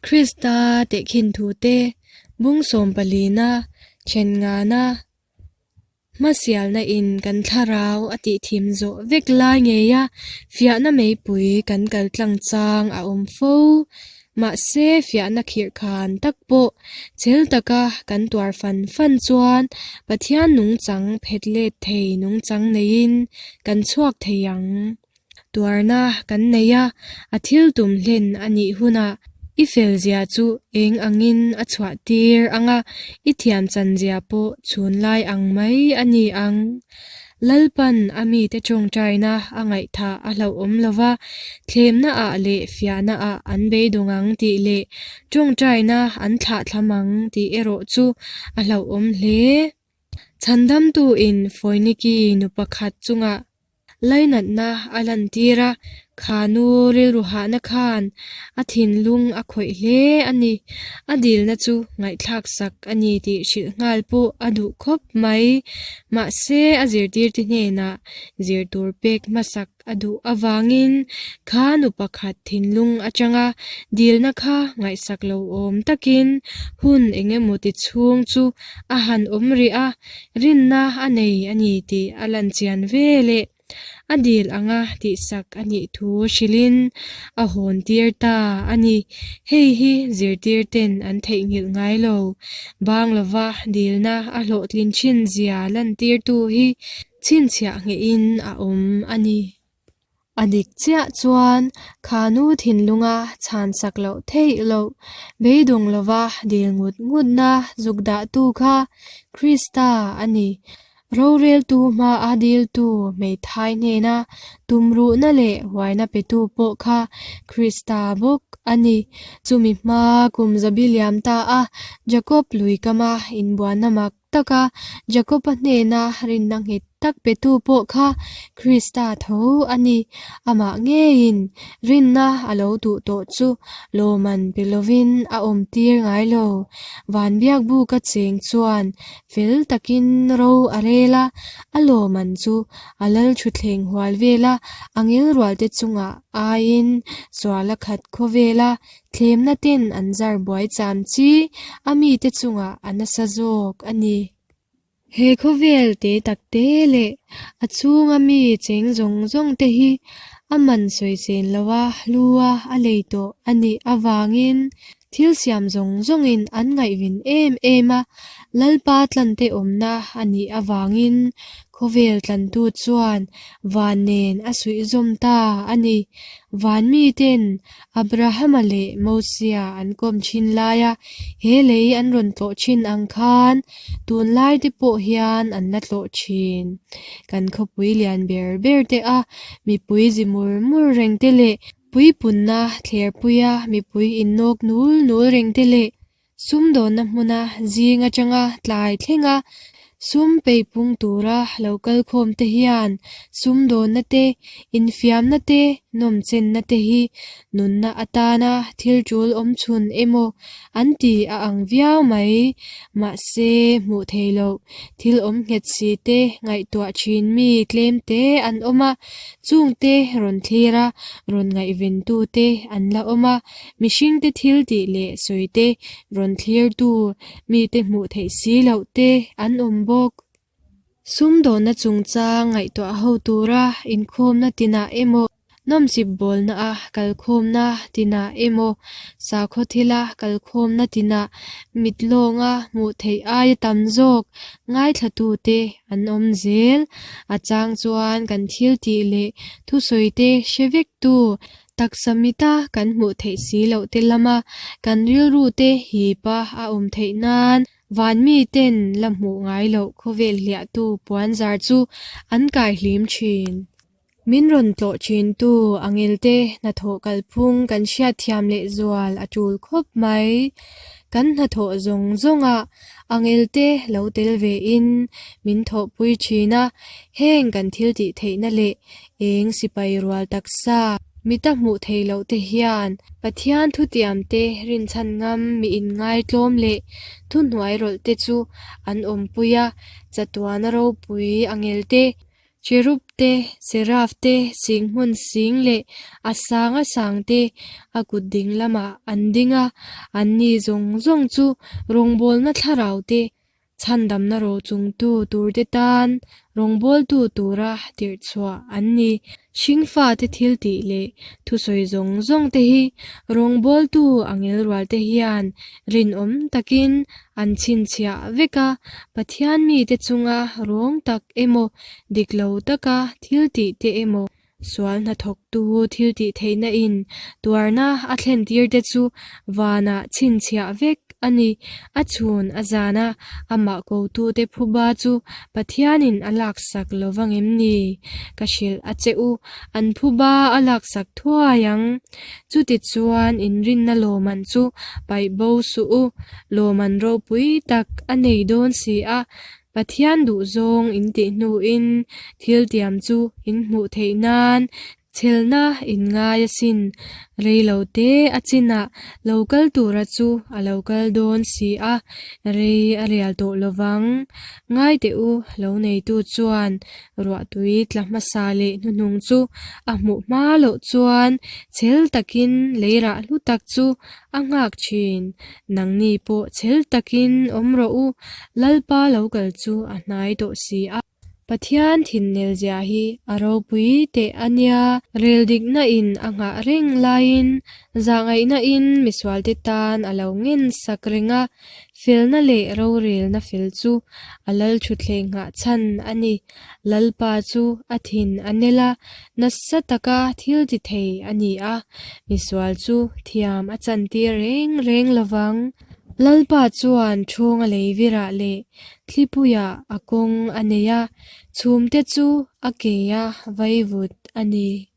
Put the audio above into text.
Krista tehkhin thute bung sawmpalina then ngana hmasialna in kan thlarau a tihthim zawh vek lai ngeia fiahna meipui kan kal tlang chang a awm fo. Mahse fiahna khirhkhan tak pawh chel taka kan tuar fan fan chuan Pathian nungchang phet let thei nungchang neiin kan chhuak thei ang. Tuarna kan nei a, a thil tum hlen a nih hunah i felzia chu eng angin a chhuah tir ang a, i thiam chanzia pawh chhun lai ang mai a ni ang. Lalpan a mite tawngtaina a ngaihthah a hlauhawm lo va, thlemnaah leh fiahnaah an beidawng ang tih leh tawngtaina an thlahthlam ang tih erawh chu a hlauhawm hle. Chhandamtuin Foiniki nu pakhat chungah Lainatna a lantir a, kha nu rilru hahna khan a thinlung a khawih hle a ni. A dilna chu ngaihthlak sak a ni tih hrilh nghal pawh a duh khawp mai. Mahse, a zirtirte hnenah zir tur pek hmasak a duh avangin kha nu pakhat thinlung atanga dilna kha ngaihsak lo awm takin hun eng emaw ti chhung chu a han awm rih a, Rinna a nei a ni tih a lan chian ve leh a dil anga tihsak a nih thu hrilhin a hawn tir ta a ni. Hei hi zirtir ten an theihnghilh ngai lo. Bang lova dilna a hlawhtlin thin zia lantirtu hi chhinchhiah nghehin a awm a ni. A dik chiah chuan kha nu thinlunga chhan sak loh theih loh, beidawng lova dil ngut ngutna zuk dahtu kha Krista a ni. Roreltu hmaa diltu hmeithai hnena tumruhna leh huaina petu pawh kha Krista bawk a ni. Chumi hma kum zabi liam ta a Jakob lui kama inbuanna mak taka Jakob-a hnena rinna nghet tak petu pawh kha Krista tho a ni. Amah ngeiin rinna a lo duh tawh chu lawman pe lovin a awm tir ngai lo. Van biakbuka cheng chuan fel takin ro a rel a, a lawman chu a lal thutthleng hual vela a ngilrualte chungah aiin sual a khat khawvel a, Thlemna ten an zar buai cham chi a mite chungah a nasa zawk a ni. He khawvel te tak te leh a chhunga mi cheng zawng zawng te hi a man sawichen loa hlua a lei tawh a nih avangin thil siam zawng zawngin an ngaihvin em em a, Lalpa tlante awmna a nih avangin Khawvel tlantu chuan van nen a suihzawm ta a ni. Van miten Abrahama leh Mosia an kawm thin laia he lei an rawn tlawh thin ang khan tunlai te pawh hian an la tlawh thin. Kan khawpui lian ber ber te a mipui zi mur mur reng te leh puipunna thlerpuia mipui innawk nul nul reng te leh Sumdawnna hmuna zing atanga tlai thlenga sum peipung tura lo kal khawm te hian sumdawnna te, infiamna te, nawmchenna te hi nunna atana thil tul awm chhun emaw an ti a ang viau mai. Mahse, hmuh thei loh thil awm nghet si te ngaihtuah thin mi tlem te an awm a, chungte rawn thlir a, rawn ngaihventu te an la awm a. Mihringte thil tih leh sawi te, rawn thlirtu mite hmuh theih si loh te an awm bawk. Sumdawnna chungchang ngaihtuah ho tura inkhawmna tinah emaw, nawmchip bawlna a kalkhawmna tinah emaw, sakhaw thila kalkhawmna tinah mit lawnga hmuh theih aia tam zawk ngaithlatute an awm zel. A chang chuan kan thil tih leh thusawi te hre vektu Taksa mita kan hmuh theih si loh te lama kan rilru te hip a a awm theih nan van mi ten la hmuh ngai loh khawvel hliahtu puan zar chu an kai hlim thin. Min rawn tlawh thin tu angel te hnathawh kalphung kan hriat thiam leh zual a tul khawp mai. Kan hnathawh zawng zawng ah angel te lo tel ve in min thawhpui thin a, heng kan thil tih theihna leh Eng sipai rual taksa mita hmuh theih loh te hian Pathian thutiam te rinchhan ngam mi inngaitlawm leh thuhnuai rawlh te chu an awmpui a, chatuana ropui a ngel te. Cherub te, Seraf te, singhmun sing leh a sanga sang te a kut ding lamah an ding a, anni zawng zawng chu rawngbawlna thlarau te Chhandamna rochungtu turte tan rawngbawltu tura tirhchhuah an ni. Hringfate thiltih leh thusawi zawng zawngte hi rawngbawltu angel rualte hian rinawm takin an chhinchhiah vek a, Pathian mite chunga rawng tak emaw dik lo taka thiltih te emaw Sual hnathawktu thiltih theihna in tuarna a thlen tir te chu vanah chhinchhiah vek a ni. A chhun a zan a, amah kotute phuba chu Pathianin a laksak lo vang em ni? Ka hrilh a che u, an phuba a laksak thuai ang. Chutichuan inrinna lawman chu paih bo suh u, lawman ropui tak a nei dawn si a, Pathian duhzawng in tih hnuin thil tiam chu in hmuh theih nan chhelna in ngai asin. Rei lo te a chinah lo kal tura chu a lo kal dawn si a, rei a rial tawh lovang. Ngai teh u, lo neitu chuan ruahtui tla hmasa leh hnuhnung chu a hmuh hma loh chuan chhel takin leirah hlu tak chu A nghak thin. Nangni pawh chhel takin awm rawh u, Lalpa lo kal chu a hnai tawh si a. Pathian thinnel zia hi a ropui teh a nia. Rel dikna in a nghah reng laiin zahngaihna in misualte tan a lo ngen sak reng a, felna leh rorelna fel chu a lal thutthleng nghah chhan a ni. Lalpa chu a thin a nel a, nasa taka thil ti thei a ni a, misual chu thiam a chantir reng reng lo vang. Lalpa chuan ṭhawnga lei virah leh thlipuiah a kawng a nei a, chhumte chu a ke a vaivut a ni.